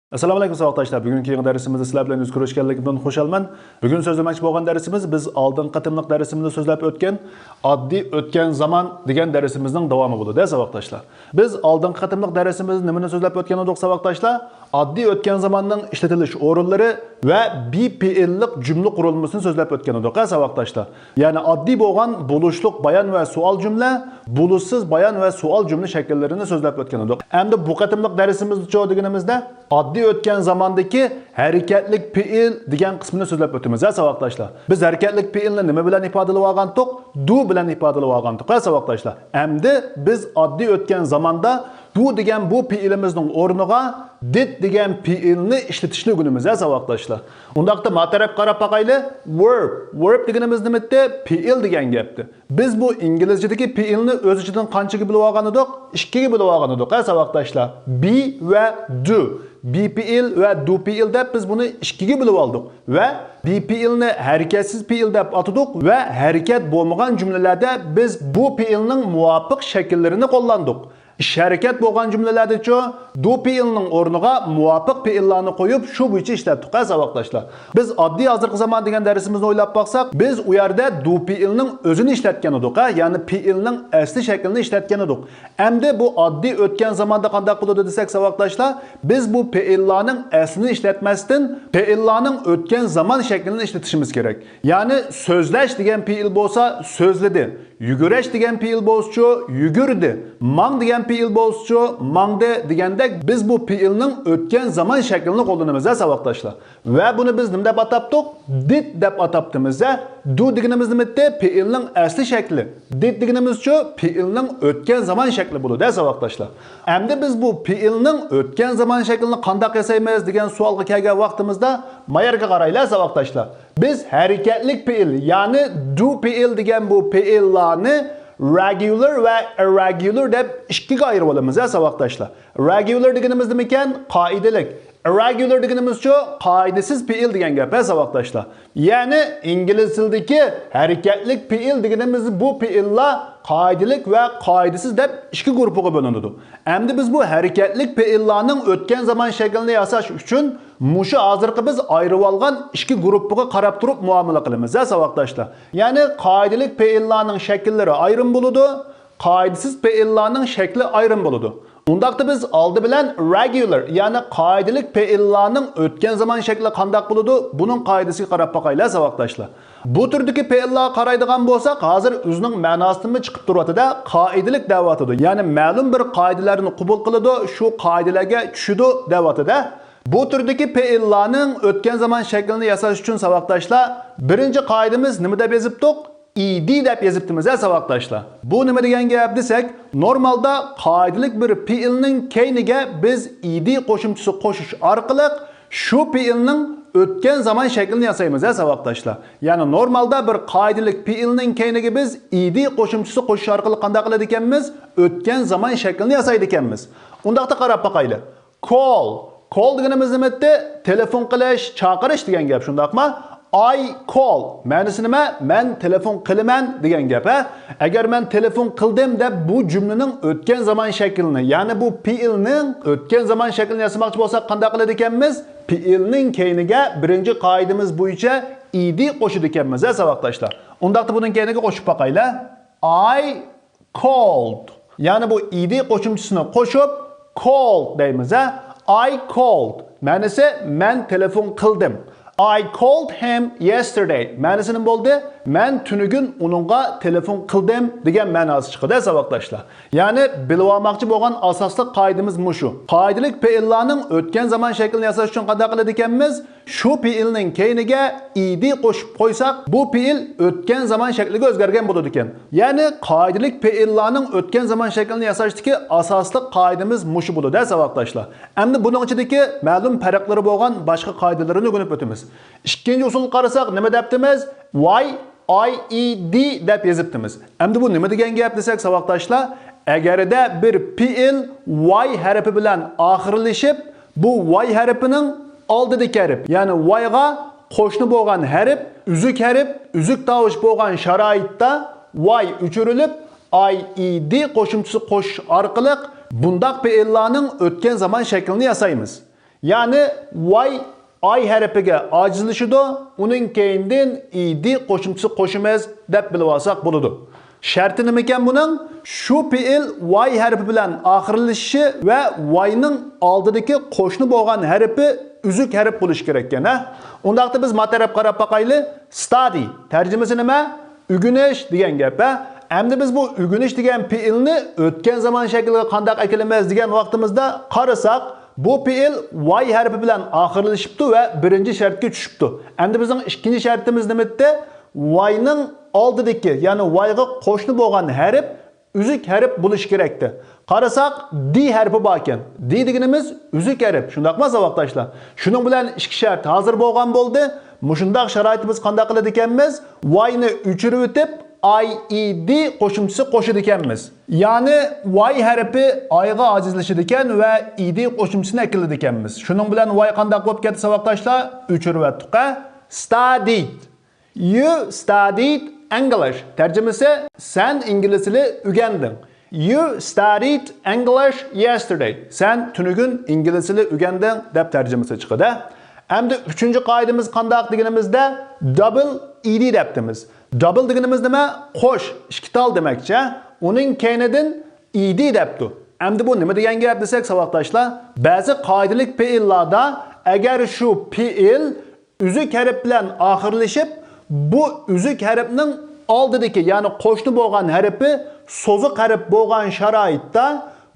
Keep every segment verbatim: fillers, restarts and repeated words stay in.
ئەسسالامۇ ئەلەيكۇم ساۋاقداشلار. بۈگۈنكى يېڭى دەرسىمىزدە سىلەر بىلەن يۈز كۆرۈشكەنلىكىمدىن خۇشالمەن. بۈگۈن سۆزلىمەكچى بولغان دەرسىمىز بىز ئالدىنقى قېتىملىق دەرسىمىزدە سۆزلەپ ئۆتكەن ئاددىي ئۆتكەن زامان دېگەن دەرسىمىزنىڭ داۋامى بولىدۇ ساۋاقداشلار. بىز ئالدىنقى قېتىملىق دەرسىمىزدە نېمىنى سۆزلەپ ئۆتكەن ئىدۇق ساۋاقداشلار؟ ئاددىي ئۆتكەن زاماننىڭ ئىشلىتىلىش ئورۇنلىرى ۋە بى پېئىللىق جۈملە قۇرۇلمىسىنى سۆزلەپ ئۆتكەن ئىدۇق ھە ساۋاقداشلار. يەنى ئاددىي بولغان بولۇشلۇق بايان ۋە سوئال جۈملە، بولۇشسىز بايان ۋە سوئال جۈملە شەكىللىرىنى سۆزلەپ ئۆتكەن ئىدۇق. ئەمدى بۇ قېتىملىق دەرسىمىزدىچۇ دېگىنىمىزدە، ئاددىي ئۆتكەن زاماندىكى ھەرىكەتلىك پېئىل دېگەن قىسمىنى سۆزلەپ ئۆتىمىز ھە ساۋاقداشلار. بىز ھەرىكەتلىك پېئىلنى نېمە بىلەن ئىپادىلىۋالغانتۇق؟ دۇ بىلەن ئىپادىلىۋالغانتۇق ھە ساۋاقداشلار. ئەمدى بىز ئاددىي ئۆتكەن زاماندا دۇ دېگەن بۇ پېئىلىمىزنىڭ ئورنىغا دىد دېگەن پېئىلنى ئىشلىتىشنى ئۆگىنىمىز ھە ساۋاقداشلار. ئۇنداقتا ما تەرەپكە قاراپ باقايلى. ۋېرب. ۋېرب دېگىنىمىز نېمىتتى؟ پېئىل دېگەن گەپتى. بىز بۇ ئىنگلىزچىدىكى پېئىلنى ئۆز ئىچىدىن قانچىگە بۆلۈۋالغان ئىدۇق؟ ئىككىگە بۆلۈۋالغان ئىدۇق ھە ساۋاقداشلار. بى ۋە دۇ. بى پېئىل ۋە دۇ پېئىل دەپ بىز بۇنى ئىككىگە بۆلۈۋالدۇق. ۋە بى پېئىلنى ھەرىكەتسىز پېئىل دەپ ئاتىدۇق ۋە ھەرىكەت بولمىغان جۈملىلەردە بىز بۇ پېئىلنىڭ مۇۋاپىق شەكىللىرىنى قوللاندۇق. ئىش ھەرىكەت بولغان جۈملىلەردىچۇ دۇ پېئىلنىڭ ئورنىغا مۇۋاپىق پېئىللارنى قويۇپ، شۇ بويىچە ئىشلەتتۇق ھە ساۋاقداشلار. بىز ئاددىي ھازىرقى زامان دېگەن دەرسىمىزنى ئويلاپ باقساق، بىز ئۇ يەردە دۇ پېئىلنىڭ ئۆزىنى ئىشلەتكەن ئىدۇق ھە، يەنى پېئىلنىڭ ئەسلى شەكلىنى ئىشلەتكەن ئىدۇق. ئەمدى بۇ ئاددىي ئۆتكەن زاماندا قانداق بولىدۇ دېسەك ساۋاقداشلار، بىز بۇ پېئىللارنىڭ ئەسلىنى ئىشلەتمەستىن، پېئىللارنىڭ ئۆتكەن زامان شەكلىنى ئىشلىتىشىمىز كېرەك. يەنى سۆزلەش دېگەن پېئىل بولسا سۆزلىدى، يۈگۈرەش دېگەن پېئىل بولسىچۇ يۈگۈردى، ماڭ دېگەن پېئىل بولسىچۇ ماڭدى دېگەندەك بىز بۇ پېئىلنىڭ ئۆتكەن زامان شەكلىنى قوللىنىمىز ھە ساۋاقداشلار. ۋە بۇنى بىز نېمە دەپ ئاتاپتۇق؟ دىد دەپ ئاتاپتىمىز ھە. دۇ دېگىنىمىز نېمىتتى؟ پېئىلنىڭ ئەسلى شەكلى. دىد دېگىنىمىزچۇ پېئىلنىڭ ئۆتكەن زامان شەكلى بولىدۇ ھە ساۋاقداشلار. ئەمدى بىز بۇ پېئىلنىڭ ئۆتكەن زامان شەكلىنى قانداق ياسايمىز دېگەن سوئالغا كەلگەن ۋاقتىمىزدا ما يەرگە قارايلى ھە ساۋاقداشلار. بىز ھەرىكەتلىك پېئىل، يەنى دۇ پېئىل دېگەن بۇ پېئىللارنى regular ۋە irregular دەپ ئىككىگە ئايرىۋالىمىز ھە ساۋاقداشلار. Regular دېگىنىمىز نېمىكەن؟ قائىدىلىك. Irregular دېگىنىمىزچۇ قائىدىسىز پېئىل دېگەن گەپ ھە ساۋاقداشلار. يەنى ئىنگلىز تىلىدىكى ھەرىكەتلىك پېئىل دېگىنىمىز بۇ پېئىللار قائىدىلىك ۋە قائىدىسىز دەپ ئىككى گۇرۇپپىغا بۆلۈنىدۇ. ئەمدى بىز بۇ ھەرىكەتلىك پېئىللارنىڭ ئۆتكەن زامان شەكلىنى ياساش ئۈچۈن مۇشۇ ھازىرقى بىز ئايرىۋالغان ئىككى گۇرۇپپىغا قاراپ تۇرۇپ مۇئامىلە قىلىمىز ھە ساۋاقداشلار. يەنى قائىدىلىك پېئىللارنىڭ شەكىللىرى ئايرىم بولىدۇ، قائىدىسىز پېئىللارنىڭ شەكلى ئايرىم بولىدۇ. ئۇنداقتا بىز ئالدى بىلەن regular، يەنى قائىدىلىك پېئىللارنىڭ ئۆتكەن زامان شەكلى قانداق بولىدۇ، بۇنىڭ قائىدىسىگە قاراپ باقايلى ساۋاقداشلار. بۇ تۈردىكى پېئىللارغا قارايدىغان بولساق، ھازىر ئۆزىنىڭ مەناسىدىنمۇ چىقىپ تۇرۇۋاتىدۇ، قائىدىلىك دەۋاتىدۇ. يەنى مەلۇم بىر قائىدىلەرنى قوبۇل قىلىدۇ، شۇ قائىدىلەرگە چۈشىدۇ دەۋاتىدۇ. بۇ تۈردىكى پېئىللارنىڭ ئۆتكەن زامان شەكلىنى ياساش ئۈچۈن ساۋاقداشلار، بىرىنچى قائىدىمىز نېمە دەپ يېزىپتۇق؟ ئىدى دەپ يېزىپتىمىز ھە ساۋاقداشلار. بۇ نېمە دېگەن گەپ دېسەك، نورمالدا قائىدىلىك بىر پېئىلنىڭ كەينىگە بىز ئىدى قوشۇمچىسى قوشۇش ئارقىلىق شۇ پېئىلنىڭ ئۆتكەن زامان شەكلىنى ياسايمىز ھە ساۋاقداشلار. يەنى نورمالدا بىر قائىدىلىك پېئىلنىڭ كەينىگە بىز ئىدى قوشۇمچىسى قوشۇش ئارقىلىق قانداق قىلىدىكەنمىز؟ ئۆتكەن زامان شەكلىنى ياسايدىكەنمىز. ئۇنداقتا قاراپ باقايلى. Call. Call دېگىنىمىز نېمە ئىدى؟ تېلېفون قىلىش، چاقىرىش دېگەن گەپ، شۇنداقمۇ؟ I call. مەنىسى نېمە؟ مەن تېلېفون قىلىمەن دېگەن گەپ، ھە؟ ئەگەر مەن تېلېفون قىلدىم دەپ بۇ جۈملىنىڭ ئۆتكەن زامان شەكلىنى، يەنى بۇ پېئىلنىڭ ئۆتكەن زامان شەكلىنى ياسىماقچى بولساق قانداق قىلىدىكەنمىز؟ پېئىلنىڭ كەينىگە بىرىنچى قائىدىمىز بويىچە ئىدى قوشىدىكەنمىز، ھە، ساۋاقداشلار. ئۇنداقتا بۇنىڭ كەينىگە قوشۇپ باقايلى. I called. يەنى بۇ ئىدى قوشۇمچىسىنى قوشۇپ، called دەيمىز، ھە؟ I called. مەنىسى، مەن تېلېفون قىلدىم. I called him yesterday. مەنىسى نېمە بولدى؟ مەن تۈنۈگۈن ئۇنىڭغا تېلېفون قىلدىم دېگەن مەناسى چىقىدۇ، ھە، ساۋاقداشلار. يەنى بىلىۋالماقچى بولغان ئاساسلىق قائىدىمىز مۇشۇ. قائىدىلىك پېئىللارنىڭ ئۆتكەن زامان شەكلىنى ياساش ئۈچۈن قانداق قىلىدىكەنمىز؟ شۇ پېئىلنىڭ كەينىگە ئىدى قوشۇپ قويساق، بۇ پېئىل ئۆتكەن زامان شەكلىگە ئۆزگەرگەن بولىدىكەن. يەنى قائىدىلىك پېئىللارنىڭ ئۆتكەن زامان شەكلىنى ياساشتىكى ئاساسلىق قائىدىمىز مۇشۇ بولىدۇ، ھە، ساۋاقداشلار. ئەمدى بۇنىڭ ئىچىدىكى مەلۇم پەرقلىرى بولغان باشقا قائىدىلىرىنى ئۆگىنىپ ئۆتىمىز. ئىككىنچى ئۇسۇلغا قارىساق، نېمە دەپتىمىز؟ Y I E D دەپ يېزىپتىمىز. ئەمدى بۇ نېمە دېگەن گەپ دېسەك، ساۋاقداشلار، ئەگەردە بىر پېئىل Y ھەرپى بىلەن ئاخىرلىشىپ، بۇ Y ھەرپىنىڭ ئالدىدىكى ھەرپ، يەنى Y غا قوشنا بولغان ھەرپ، ئۈزۈك ھەرپ، ئۈزۈك تاۋۇش بولغان شارائىتتا Y ئۆچۈرۈلۈپ، I E D قوشۇمچىسى قوشۇش ئارقىلىق بۇنداق پېئىللارنىڭ ئۆتكەن زامان شەكلىنى ياسايمىز. يەنى Y I ھەرپىگە ئاجىزلىشىدۇ، ئۇنىڭ كەينىدىن ed قوشۇمچىسى قوشىمىز دەپ بىلىۋالساق بولىدۇ. شەرتى نېمىكەن بۇنىڭ؟ شۇ پېئىل Y ھەرپى بىلەن ئاخىرلىشىشى ۋە Y نىڭ ئالدىدىكى قوشنا بولغان ھەرپى ئۈزۈك ھەرپ بولۇشى كېرەككەن، ھە؟ ئۇنداقتا بىز ما تەرەپ قاراپ باقايلى. Study تەرجىمىسى نېمە؟ ئۆگىنىش دېگەن گەپ، ھە؟ ئەمدى بىز بۇ ئۆگىنىش دېگەن پېئىلنى ئۆتكەن زامان شەكلىگە قانداق ئەكېلىمىز دېگەن ۋاقتىمىزدا قارىساق، بۇ پېئىل Y ھەرپى بىلەن ئاخىرلىشىپتۇ ۋە بىرىنچى شەرتكە چۈشۈپتۇ. ئەمدى بىزنىڭ ئىككىنچى شەرتىمىز نېمىتتى؟ Y نىڭ ئالدىدىكى، يەنى Y غا قوشنا بولغان ھەرپ ئۈزۈك ھەرپ بولۇشى كېرەكتى. قارىساق، D ھەرپى باركەن. D دېگىنىمىز ئۈزۈك ھەرپ، شۇنداقمۇ ساۋاقداشلار؟ شۇنىڭ بىلەن ئىككى شەرت ھازىر بولغان بولدى. مۇشۇنداق شارائىتتا بىز قانداق قىلىدىكەنمىز؟ Y نى ئۆچۈرۈۋېتىپ، I E D قوشۇمچىسى قوشىدىكەنمىز. يەنى Y ھەرپى I غا ئاجىزلىشىدىكەن ۋە ed قوشۇمچىسىنى ئەكېلىدىكەنمىز. شۇنىڭ بىلەن Y قانداق بولۇپ كەتتى ساۋاقداشلار؟ ئۆچۈرۈۋەتتۇق، ھە؟ Studied. You studied English. تەرجىمىسى، سەن ئىنگلىز تىلى ئۆگەندىڭ. You studied English yesterday. سەن تۈنۈگۈن ئىنگلىز تىلى ئۆگەندىڭ دەپ تەرجىمىسى چىقىدۇ. ئەمدى ئۈچىنچى قائىدىمىز قانداق دېگىنىمىزدە، double ed دەپتىمىز. Double دېگىنىمىز نېمە؟ قوش، ئىككى تال دېمەكچى. ئۇنىڭ كەينىدىن ed دەپتۇ. ئەمدى بۇ نېمە دېگەن گەپ دېسەك، ساۋاقداشلار، بەزى قائىدىلىك پېئىللاردا ئەگەر شۇ پېئىل ئۈزۈك ھەرپ بىلەن ئاخىرلىشىپ، بۇ ئۈزۈك ھەرپنىڭ ئالدىدىكى، يەنى قوشنا بولغان ھەرپى سوزۇق ھەرپ بولغان شارائىتتا،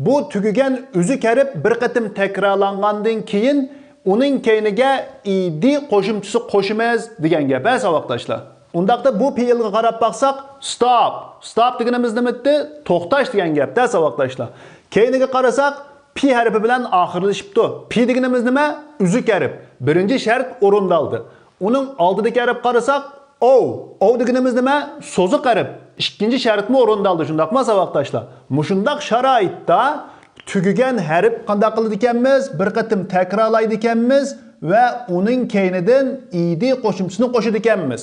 بۇ تۈگىگەن ئۈزۈك ھەرپ بىر قېتىم تەكرارلانغاندىن كېيىن، ئۇنىڭ كەينىگە ed قوشۇمچىسى قوشىمىز دېگەن گەپ، ھە، ساۋاقداشلار؟ ئۇنداقتا بۇ پېئىلغا قاراپ باقساق، stop. Stop دېگىنىمىز نېمىتتى؟ توختاش دېگەن گەپتە، ساۋاقداشلار. كەينىگە قارىساق، P ھەرپى بىلەن ئاخىرلىشىپتۇ. P دېگىنىمىز نېمە؟ ئۈزۈك ھەرپ. بىرىنچى شەرت ئورۇندالدى. ئۇنىڭ ئالدىدىكى ھەرپ قارىساق، O. O دېگىنىمىز نېمە؟ سوزۇق ھەرپ. ئىككىنچى شەرتمۇ ئورۇندالدى، شۇنداقمۇ ساۋاقداشلار؟ مۇشۇنداق شارائىتتا تۈگىگەن ھەرپ قانداق قىلىدىكەنمىز؟ بىر قېتىم تەكرارلايدىكەنمىز ۋە ئۇنىڭ كەينىدىن ed قوشۇمچىسىنى قوشىدىكەنمىز.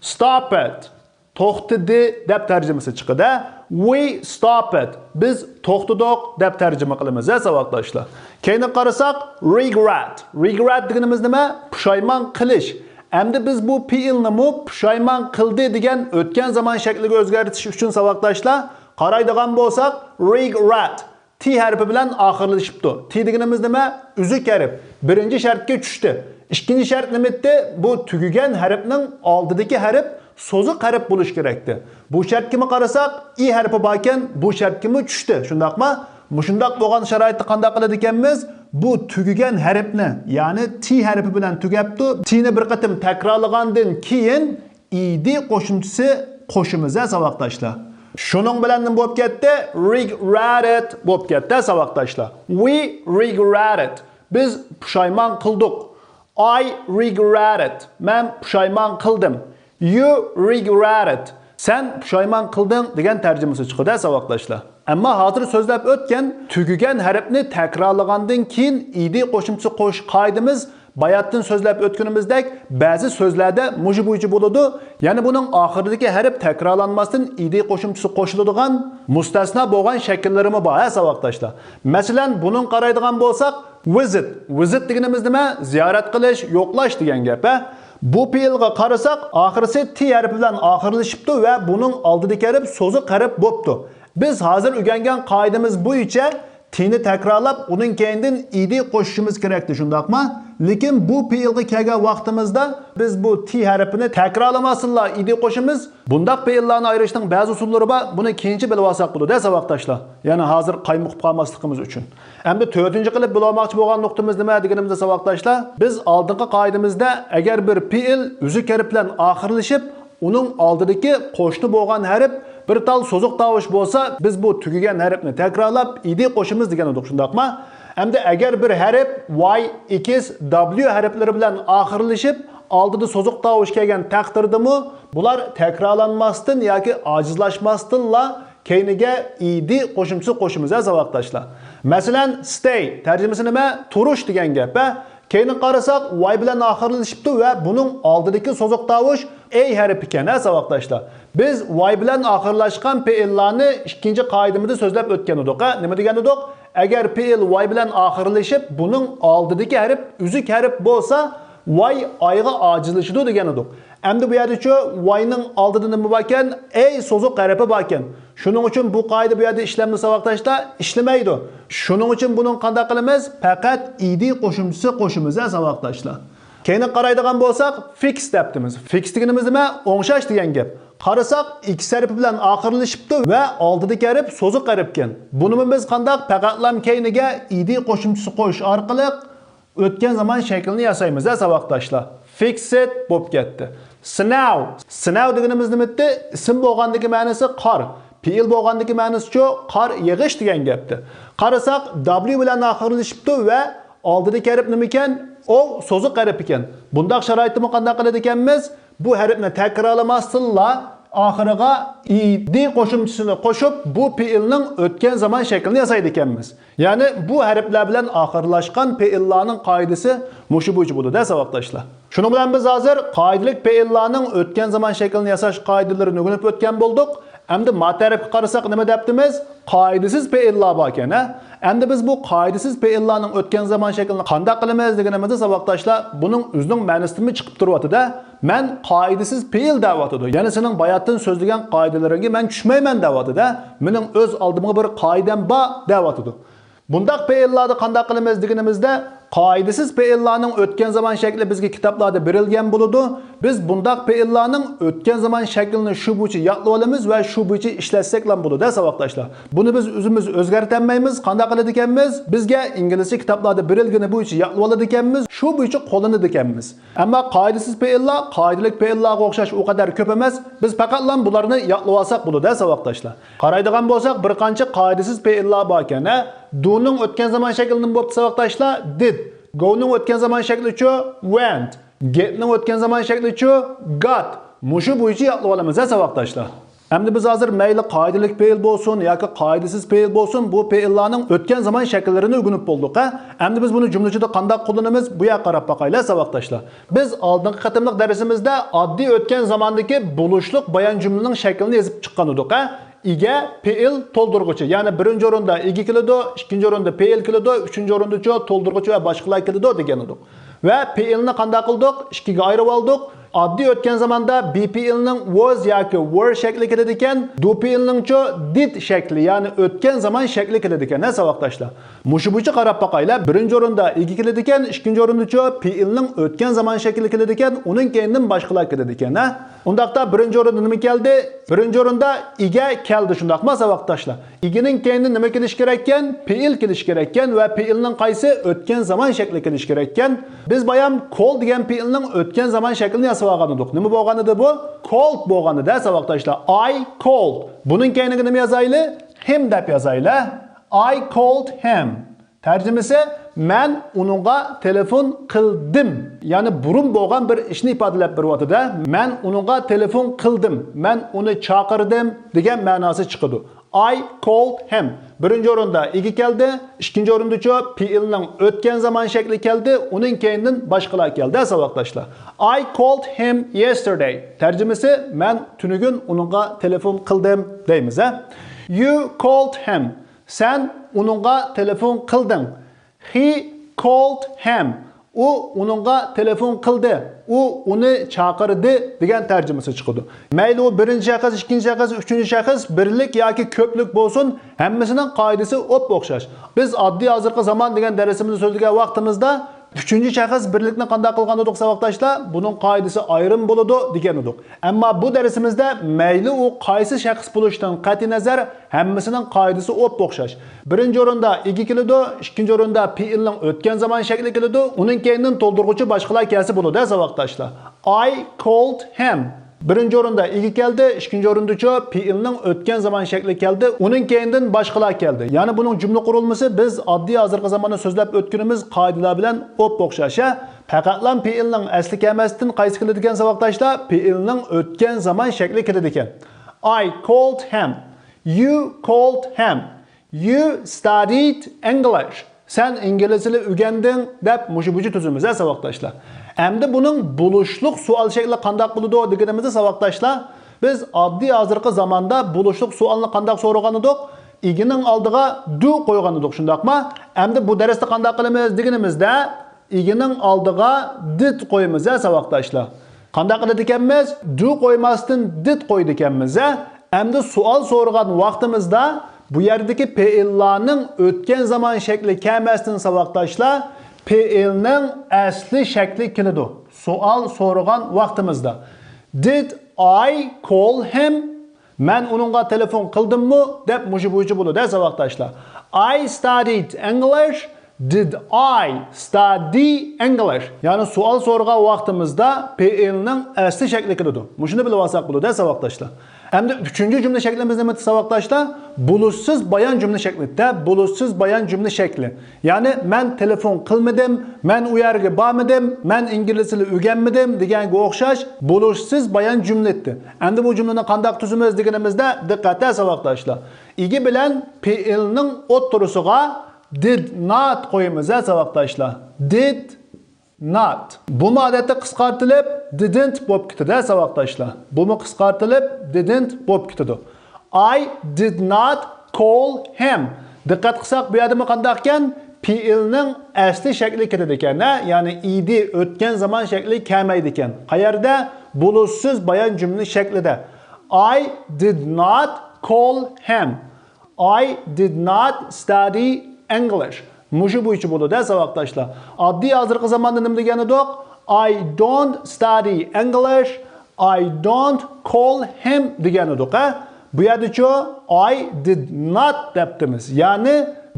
Stop it. توختىدى دەپ تەرجىمىسى چىقىدۇ. We stop it. بىز توختىدۇق دەپ تەرجىمە قىلىمىز، ھە، ساۋاقداشلار. كەينىگە قارىساق، regret. Regret دېگىنىمىز نېمە؟ پۇشايمان قىلىش. ئەمدى بىز بۇ پېئىلنىمۇ پۇشايمان قىلدى دېگەن ئۆتكەن زامان شەكلىگە ئۆزگەرتىش ئۈچۈن، ساۋاقداشلار، قارايدىغان بولساق، regret. T ھەرپى بىلەن ئاخىرلىشىپتۇ. T دېگىنىمىز نېمە؟ ئۈزۈك ھەرپ. بىرىنچى شەرتكە چۈشتى. ئىككىنچى شەرت نېمىتتى؟ بۇ تۈگىگەن ھەرپنىڭ ئالدىدىكى ھەرپ سوزۇق ھەرپ بولۇشى كېرەكتى. بۇ شەرتكىمۇ قارىساق، E ھەرپى باركەن، بۇ شەرتكىمۇ چۈشتى. شۇنداقمۇ؟ مۇشۇنداق بولغان شارائىتتا قانداق قىلىدىكەنمىز؟ بۇ تۈگىگەن ھەرپنى، يەنى T ھەرپى بىلەن تۈگەپتۇ. T نى بىر قېتىم تەكرارلىغاندىن كېيىن، ed قوشۇمچىسى قوشىمىز، ھە، ساۋاقداشلار. شۇنىڭ بىلەن نېمە بولۇپ كەتتى؟ Regretted بولۇپ كەتتى، ھە، ساۋاقداشلار. We regretted. بىز پۇشايمان قىلدۇق. I regretted. مەن پۇشايمان قىلدىم. You regretted. سەن پۇشايمان قىلدىڭ دېگەن تەرجىمىسى چىقىدۇ، ھە، ساۋاقداشلار. ئەمما ھازىر سۆزلەپ ئۆتكەن تۈگىگەن ھەرپنى تەكرارلىغاندىن كېيىن ed قوشۇمچىسى قوشۇش قائىدىمىز باياتتىن سۆزلەپ ئۆتكىنىمىزدەك بەزى سۆزلەردە مۇشۇ بويىچە بولىدۇ. يەنى بۇنىڭ ئاخىرىدىكى ھەرپ تەكرارلانماستىن ed قوشۇمچىسى قوشۇلىدىغان مۇستەسنا بولغان شەكىللىرىمۇ بار، ھە، ساۋاقداشلار. مەسىلەن، بۇنىڭ قارايدىغان بولساق، visit. Visit دېگىنىمىز نېمە؟ زىيارەت قىلىش، يوقلاش دېگەن گەپ، ھە. بۇ پېئىلغا قارىساق، ئاخىرىسى T ھەرپى بىلەن ئاخىرلىشىپتۇ ۋە بۇنىڭ ئالدىدىكى ھەرپ سوزۇق ھەرپ بوپتۇ. بىز ھازىر ئۆگەنگەن قائىدىمىز بويىچە T نى تەكرارلاپ، ئۇنىڭ كەينىدىن ed قوشۇشىمىز كېرەكتى، شۇنداقمۇ؟ لېكىن بۇ پېئىلغا كەلگەن ۋاقتىمىزدا بىز بۇ T ھەرپىنى تەكرارلىماستىنلا ed قوشىمىز. بۇنداق پېئىللارنى ئايرىشنىڭ بەزى ئۇسۇللىرى بار. بۇنى كېيىنچە بىلىۋالساق بولىدۇ، ھە، ساۋاقداشلار. يەنى ھازىر قايمۇقۇپ قالماسلىقىمىز ئۈچۈن. ئەمدى تۆتىنچى قىلىپ بىلىۋالماقچى بولغان نۇقتىمىز نېمە دېگىنىمىزدە، ساۋاقداشلار، بىز ئالدىنقى قائىدىمىزدە ئەگەر بىر پېئىل ئۈزۈك ھەرپ بىلەن ئاخىرلىشىپ، ئۇنىڭ ئالدىدىكى قوشنا بولغان ھەرپ بىر تال سوزۇق تاۋۇش بولسا، بىز بۇ تۈگىگەن ھەرپنى تەكرارلاپ ed قوشىمىز دېگەن ئىدۇق، شۇنداقمۇ؟ ئەمدى ئەگەر بىر ھەرپ Y، X، W ھەرپلىرى بىلەن ئاخىرلىشىپ، ئالدىدا سوزۇق تاۋۇش كەلگەن تەقدىردىمۇ، بۇلار تەكرارلانماستىن ياكى ئاجىزلاشماستىنلا كەينىگە ed قوشۇمچىسى قوشىمىز، ھە، ساۋاقداشلار. مەسىلەن، stay تەرجىمىسى نېمە؟ تۇرۇش دېگەن گەپ، ھە؟ كەينىگە قارىساق، Y بىلەن ئاخىرلىشىپتۇ ۋە بۇنىڭ ئالدىدىكى سوزۇق تاۋۇش A ھەرپى ئىكەن، ھە، ساۋاقداشلار. بىز Y بىلەن ئاخىرلاشقان پېئىللارنى ئىككىنچى قائىدىمىزدە سۆزلەپ ئۆتكەن ئىدۇق، ھە؟ نېمە دېگەن ئىدۇق؟ ئەگەر پېئىل ۋاي بىلەن ئاخىرلىشىپ، بۇنىڭ ئالدىدىكى ھەرپ ئۈزۈك ھەرپ بولسا، ۋاي ئايغا ئاجىزلىشىدۇ دېگەن ئىدۇق. ئەمدى بۇ يەردىچۇ ۋاينىڭ ئالدىدا نېمە باركەن؟ ئەي سوزۇق ھەرپى باركەن. شۇنىڭ ئۈچۈن بۇ قائىدە بۇ يەردە ئىشلەمدۇ ساۋاقداشلار؟ ئىشلىمەيدۇ. شۇنىڭ ئۈچۈن بۇنىڭ قانداق قىلىمىز؟ پەقەت ئىدى قوشۇمچىسى قوشىمىز ھە ساۋاقداشلار. كەينىگە قارايدىغان بولساق، فىكس دەپتىمىز. فىكس دېگىنىمىز نېمە؟ ئوڭشاش دېگەن گەپ. قارىساق، ئىككىسى ھەرپى بىلەن ئاخىرلىشىپتۇ ۋە ئالدىدىكى ھەرپ سوزۇق ھەرپكەن. بۇنىمۇ بىز قانداق؟ پەقەتلام كەينىگە ئىدى قوشۇمچىسى قوشۇش ئارقىلىق ئۆتكەن زامان شەكلىنى ياسايمىز ھە ساۋاقداشلار. فىكسىد بولۇپ كەتتى. سناۋ. سناۋ دېگىنىمىز نېمە ئىدى؟ ئىسىم بولغاندىكى مەنىسى قار. پېئىل بولغاندىكى مەنىسىچۇ؟ قار يېغىش دېگەن گەپتى. قارىساق، دابليۇ بىلەن ئاخىرلىشىپتۇ ۋە ئالدىدىكى ھەرپ نېمىكەن؟ ئو سوزۇق ھەرپ ئىكەن. بۇنداق شارائىتتىمۇ قانداق قىلىدىكەنمىز؟ بۇ ھەرپنى تەكرارلىماستىنلا ئاخىرىغا ئىدى قوشۇمچىسىنى قوشۇپ، بۇ پېئىلنىڭ ئۆتكەن زامان شەكلىنى ياسايدىكەنمىز. يەنى بۇ ھەرپلەر بىلەن ئاخىرلاشقان پېئىللارنىڭ قائىدىسى مۇشۇ بويىچە بولىدۇ دە ساۋاقداشلار. شۇنىڭ بىلەن بىز ھازىر قائىدىلىك پېئىللارنىڭ ئۆتكەن زامان شەكلىنى ياساش قائىدىلىرىنى ئۆگىنىپ ئۆتكەن بولدۇق. ئەمدى ما تەرەپكە قارىساق نېمە دەپتىمىز؟ قائىدىسىز پېئىللار باركەن ھە. ئەمدى بىز بۇ قائىدىسىز پېئىللارنىڭ ئۆتكەن زامان شەكلىنى قانداق قىلىمىز دېگىنىمىزدە ساۋاقداشلار، بۇنىڭ ئۆزىنىڭ مەنىسىدىنمۇ چىقىپ تۇرۇۋاتىدۇ. مەن قائىدىسىز پېئىل دەۋاتىدۇ. يەنى سېنىڭ باياتتىن سۆزلىگەن قائىدىلىرىڭگە مەن چۈشمەيمەن دەۋاتىدۇ. مېنىڭ ئۆز ئالدىمغا بىر قائىدەم بار دەۋاتىدۇ. بۇنداق پېئىللاردا قانداق قىلىمىز دېگىنىمىزدە، قائىدىسىز پېئىللارنىڭ ئۆتكەن زامان شەكلى بىزگە كىتابلاردا بېرىلگەن بولىدۇ. بىز بۇنداق پېئىللارنىڭ ئۆتكەن زامان شەكلىنى شۇ بويىچە يادلىۋالىمىز ۋە شۇ بويىچە ئىشلەتسەكلا بولىدۇ دە ساۋاقداشلار. بۇنى بىز ئۆزىمىز ئۆزگەرتەلمەيمىز. قانداق قىلىدىكەنمىز؟ بىزگە ئىنگلىزچە كىتابلاردا بېرىلگىنى بويىچە يادلىۋالىدىكەنمىز، شۇ بويىچە قوللىنىدىكەنمىز. ئەمما قائىدىسىز پېئىللار قائىدىلىك پېئىللارغا ئوخشاش ئۇ قەدەر كۆپ ئەمەس. بىز پەقەتلا بۇلارنى يادلىۋالساق بولىدۇ ھە ساۋاقداشلار. قارايدىغان بولساق، بىر قانچە قائىدىسىز پېئىللار باركەن ھە. دونىڭ ئۆتكەن زامان شەكلى نېمە بوپتۇ ساۋاقداشلار؟ دىد. گونىڭ ئۆتكەن زامان شەكلىچۇ؟ ۋېنت. گېتنىڭ ئۆتكەن زامان شەكلىچۇ؟ گات. مۇشۇ بويىچە يادلىۋالىمىز ھە ساۋاقداشلار. ئەمدى بىز ھازىر مەيلى قائىدىلىك پېئىل بولسۇن ياكى قائىدىسىز پېئىل بولسۇن، بۇ پېئىللارنىڭ ئۆتكەن زامان شەكىللىرىنى ئۆگىنىپ بولدۇق ھە. ئەمدى بىز بۇنى جۈملە ئىچىدە قانداق قوللىنىمىز؟ بۇ يەرگە قاراپ باقايلى ساۋاقداشلار. بىز ئالدىنقى قېتىملىق دەرسىمىزدە ئاددىي ئۆتكەن زاماندىكى بولۇشلۇق بايان جۈملىنىڭ شەكلىنى يېزىپ چىققان ئىدۇق ھە. ئىگە، پېئىل، تولدۇرغۇچى. يەنى بىرىنچى ئورۇندا ئىگە كېلىدۇ، ئىككىنچى ئورۇندا پېئىل كېلىدۇ، ئۈچىنچى ئورۇندىچۇ تولدۇرغۇچى ۋە باشقىلار كېلىدۇ دېگەن ئىدۇق. ۋە پېئىلنى قانداق قىلدۇق؟ ئىككىگە ئايرىۋالدۇق. ئاددىي ئۆتكەن زاماندا بى پېئىلنىڭ ۋوز ياكى ۋېر شەكلى كېلىدىكەن، دو پېئىلنىڭچۇ دىد شەكلى، يەنى ئۆتكەن زامان شەكلى كېلىدىكەن ھە ساۋاقداشلار. مۇشۇ بويىچە قاراپ باقايلى. بىرىنچى ئورۇندا ئىگە كېلىدىكەن، ئىككىنچى ئورۇندىچۇ پېئىلنىڭ ئۆتكەن زامان شەكلى كېلىدىكەن، ئۇنىڭ كەينىدىن باشقىلار كېلىدىكەن ھە. ئۇنداقتا بىرىنچى ئورۇندا نېمە كەلدى؟ بىرىنچى ئورۇندا ئىگە كەلدى، شۇنداقمۇ ساۋاقداشلار؟ ئىگىنىڭ كەينىدىن نېمە كېلىشى كېرەككەن؟ پېئىل كېلىشى كېرەككەن ۋە پېئىلنىڭ قايسى؟ ئۆتكەن زامان شەكلى كېلىشى كېرەككەن. بىز بايام كول دېگەن پېئىلنىڭ ئۆتكەن زامان شەكلىنى ياسىۋالغان ئىدۇق. نېمە بولغان ئىدى بۇ؟ كولد بولغان ئىدى ھە ساۋاقداشلار. I called. بۇنىڭ كەينىگە نېمە يازايلى؟ Him دەپ يازايلى. I called him. تەرجىمىسى، مەن ئۇنىڭغا تېلېفون قىلدىم. يەنى بۇرۇن بولغان بىر ئىشنى ئىپادىلەپ بېرىۋاتىدۇ. مەن ئۇنىڭغا تېلېفون قىلدىم، مەن ئۇنى چاقىردىم دېگەن مەناسى چىقىدۇ. I called him. بىرىنچى ئورۇندا ئىگە كەلدى، ئىككىنچى ئورۇندىچۇ پېئىلنىڭ ئۆتكەن زامان شەكلى كەلدى، ئۇنىڭ كەينىدىن باشقىلار كەلدى ساۋاقداشلار. I called him yesterday. تەرجىمىسى، مەن تۈنۈگۈن ئۇنىڭغا تېلېفون قىلدىم دەيمىز ھە. You called him. سەن ئۇنىڭغا تېلېفون قىلدىڭ. He called him. ئۇ ئۇنىڭغا تېلېفون قىلدى. ئۇ ئۇنى چاقىردى دېگەن تەرجىمىسى چىقىدۇ. مەيلى ئۇ بىرىنچى شەخس، ئىككىنچى شەخس، ئۈچىنچى شەخس، بىرلىك ياكى كۆپلۈك بولسۇن، ھەممىسىنىڭ قائىدىسى ئوپئوخشاش. بىز ئاددىي ھازىرقى زامان دېگەن دەرسىمىزنى سۆزلىگەن ۋاقتىمىزدا ئۈچىنچى شەخس بىرلىكنى قانداق قىلغان ئىدۇق ساۋاقداشلار؟ بۇنىڭ قائىدىسى ئايرىم بولىدۇ دېگەن ئىدۇق. ئەمما بۇ دەرسىمىزدە مەيلى ئۇ قايسى شەخس بولۇشىدىن قەتئىينەزەر، ھەممىسىنىڭ قائىدىسى ئوپئوخشاش. بىرىنچى ئورۇندا ئىگە كېلىدۇ، ئىككىنچى ئورۇندا پېئىلنىڭ ئۆتكەن زامان شەكلى كېلىدۇ، ئۇنىڭ كەينىدىن تولدۇرغۇچى باشقىلار كەلسە بولىدۇ ساۋاقداشلار. I called him. بىرىنچى ئورۇندا ئىگە كەلدى، ئىككىنچى ئورۇندىچۇ پېئىلنىڭ ئۆتكەن زامان شەكلى كەلدى، ئۇنىڭ كەينىدىن باشقىلار كەلدى. يەنى بۇنىڭ جۈملە قۇرۇلمىسى بىز ئاددىي ھازىرقى زاماندا سۆزلەپ ئۆتكىنىمىز قائىدىلەر بىلەن ئوپئوخشاش. پەقەتلا پېئىلنىڭ ئەسلى كەلمەستىن قايسى كېلىدىكەن ساۋاقداشلار؟ پېئىلنىڭ ئۆتكەن زامان شەكلى كېلىدىكەن. I called him. You called him. You studied English. سەن ئىنگلىز تىلى ئۆگەندىڭ دەپ مۇشۇ بويىچە تۈزىمىز ھە ساۋاقداشلار. ئەمدى بۇنىڭ بولۇشلۇق سوئال شەكلى قانداق بولىدۇ دېگىنىمىزدە ساۋاقداشلار، بىز ئاددىي ھازىرقى زاماندا بولۇشلۇق سوئالنى قانداق سورىغان ئىدۇق؟ ئىگىنىڭ ئالدىغا do قويغان ئىدۇق، شۇنداقمۇ؟ ئەمدى بۇ دەرستە قانداق قىلىمىز دېگىنىمىزدە، ئىگىنىڭ ئالدىغا did قويىمىز ھە ساۋاقداشلار. قانداق قىلىدىكەنمىز؟ Do قويماستىن did قويىدىكەنمىز ھە. ئەمدى سوئال سورىغان ۋاقتىمىزدا بۇ يەردىكى پېئىللارنىڭ ئۆتكەن زامان شەكلى كەلمەستىن ساۋاقداشلار، پېئىلنىڭ ئەسلى شەكلى كېلىدۇ. سوئال سورىغان ۋاقتىمىزدا. Did I call him? مەن ئۇنىڭغا تېلېفون قىلدىممۇ؟ دەپ مۇشۇ بويىچە بولىدۇ ھە ساۋاقداشلار. I studied English. Did I study English? يەنى سوئال سورىغان ۋاقتىمىزدا پېئىلنىڭ ئەسلى شەكلى كېلىدۇ. مۇشۇنى بىلىۋالساق بولىدۇ ھە ساۋاقداشلار. ئەمدى ئۈچىنچى جۈملە شەكلىمىز نېمە ساۋاقداشلار؟ بولۇشسىز بايان جۈملە شەكلى. دە، بولۇشسىز بايان جۈملە شەكلى. يەنى مەن تېلېفون قىلمىدىم، مەن ئۇ يەرگە بارمىدىم، مەن ئىنگلىز تىلى ئۆگەنمىدىم دېگەنگە ئوخشاش بولۇشسىز بايان جۈملە ئىدى. ئەمدى بۇ جۈملىنى قانداق تۈزىمىز دېگىنىمىزدە، دىققەت ھە ساۋاقداشلار. ئىگە بىلەن پېئىلنىڭ ئوتتۇرىسىغا did not قويىمىز ھە ساۋاقداشلار. Did not. بۇمۇ ئادەتتە قىسقارتىلىپ didn't بولۇپ كېتىدۇ ھە ساۋاقداشلار. بۇمۇ قىسقارتىلىپ didn't بولۇپ كېتىدۇ. I did not call him. دىققەت قىلساق، بۇ يەردىمۇ قانداقكەن؟ پېئىلنىڭ ئەسلى شەكلى كېلىدىكەن ھە، يەنى ئىدى ئۆتكەن زامان شەكلى كەلمەيدىكەن. قەيەردە؟ بولۇشسىز بايان جۈملە شەكلىدە. I did not call him. I did not study English. مۇشۇ بويىچە بولىدۇ ھە ساۋاقداشلار. ئاددىي ھازىرقى زاماندا نېمە دېگەن ئىدۇق؟ I don't study English. I don't call him دېگەن ئىدۇق ھە. بۇ يەردىچۇ I did not دەپتىمىز. يەنى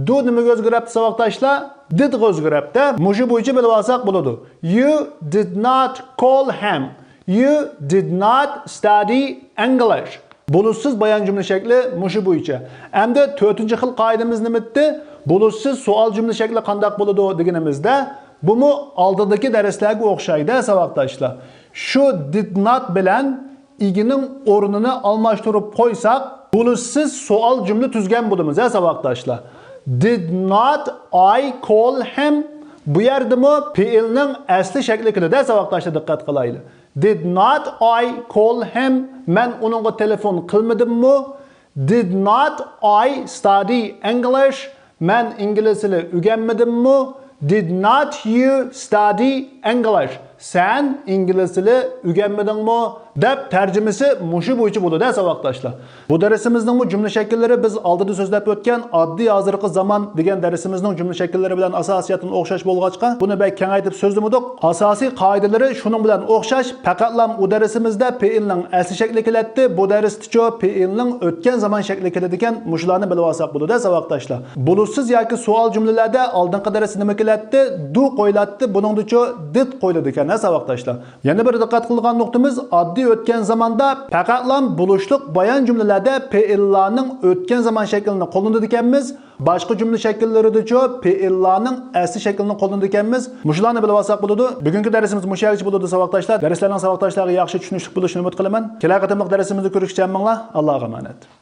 do نېمىگە ئۆزگىرەپتۇ ساۋاقداشلار؟ Did غا ئۆزگىرەپتۇ. مۇشۇ بويىچە بىلىۋالساق بولىدۇ. You did not call him. You did not study English. بولۇشسىز بايان جۈملە شەكلى مۇشۇ بويىچە. ئەمدى تۆتىنچى خىل قائىدىمىز نېمىتتى؟ بولۇشسىز سوئال جۈملە شەكلى قانداق بولىدۇ دېگىنىمىزدە، بۇمۇ ئالدىدىكى دەرسلەرگە ئوخشايدۇ ساۋاقداشلار. شۇ did not بىلەن ئىگىنىڭ ئورنىنى ئالماشتۇرۇپ قويساق، بولۇشسىز سوئال جۈملە تۈزگەن بولىمىز ھە ساۋاقداشلار. Did not I call him? بۇ يەردىمۇ پېئىلنىڭ ئەسلى شەكلى كېلىدۇ ھە ساۋاقداشلار، دىققەت قىلايلى. Did not I call him? مەن ئۇنىڭغا تېلېفون قىلمىدىممۇ؟ Did not I study English? مەن ئىنگلىز تىلى ئۆگەنمىدىممۇ؟ Did not you study English? سەن ئىنگلىز تىلى ئۆگەنمىدىڭمۇ؟ دەپ تەرجىمىسى مۇشۇ بويىچە بولىدۇ ھە ساۋاقداشلار. بۇ دەرسىمىزنىڭمۇ جۈملە شەكىللىرى بىز ئالدىدا سۆزلەپ ئۆتكەن ئاددىي ھازىرقى زامان دېگەن دەرسىمىزنىڭ جۈملە شەكىللىرى بىلەن ئاساسىيەتتىن ئوخشاش بولغاچقا، بۇنى بەك كېڭەيتىپ سۆزلىمىدۇق. ئاساسىي قائىدىلىرى شۇنىڭ بىلەن ئوخشاش، پەقەتلا ئۇ دەرسىمىزدە پېئىلنىڭ ئەسلى شەكلى كېلەتتى، بۇ دەرستىچۇ پېئىلنىڭ ئۆتكەن زامان شەكلى كېلىدىكەن، مۇشۇلارنى بىلىۋالساق بولىدۇ ساۋاقداشلار. بولۇشسىز ياكى سوئال جۈملىلەردە ئالدىنقى دەرستە نېمە كېلەتتى؟ Do قويۇلاتتى، بۇنىڭدىچۇ did قويۇلىدىكەن ھە ساۋاقداشلار. يەنە بىر دىققەت قىلىدىغان نۇقتىمىز، ئاددىي ئۆتكەن زاماندا پەقەتلا بولۇشلۇق بايان جۈملىلەردە پېئىللارنىڭ ئۆتكەن زامان شەكلىنى قوللىنىدىكەنمىز، باشقا جۈملە شەكىللىرىدىچۇ پېئىللارنىڭ ئەسلى شەكلىنى قوللىنىدىكەنمىز. مۇشۇلارنى بىلىۋالساق بولىدۇ. بۈگۈنكى دەرسىمىز مۇشۇ يەرگىچە بولىدۇ ساۋاقداشلار. دەرسلەرنىڭ ساۋاقداشلارغا ياخشى چۈشىنىشلىك بولۇشىنى ئۈمىد قىلىمەن. كېلەر قېتىملىق دەرسىمىزدە كۆرۈشكىچە ھەممىڭلار ئاللاغا ئامانەت.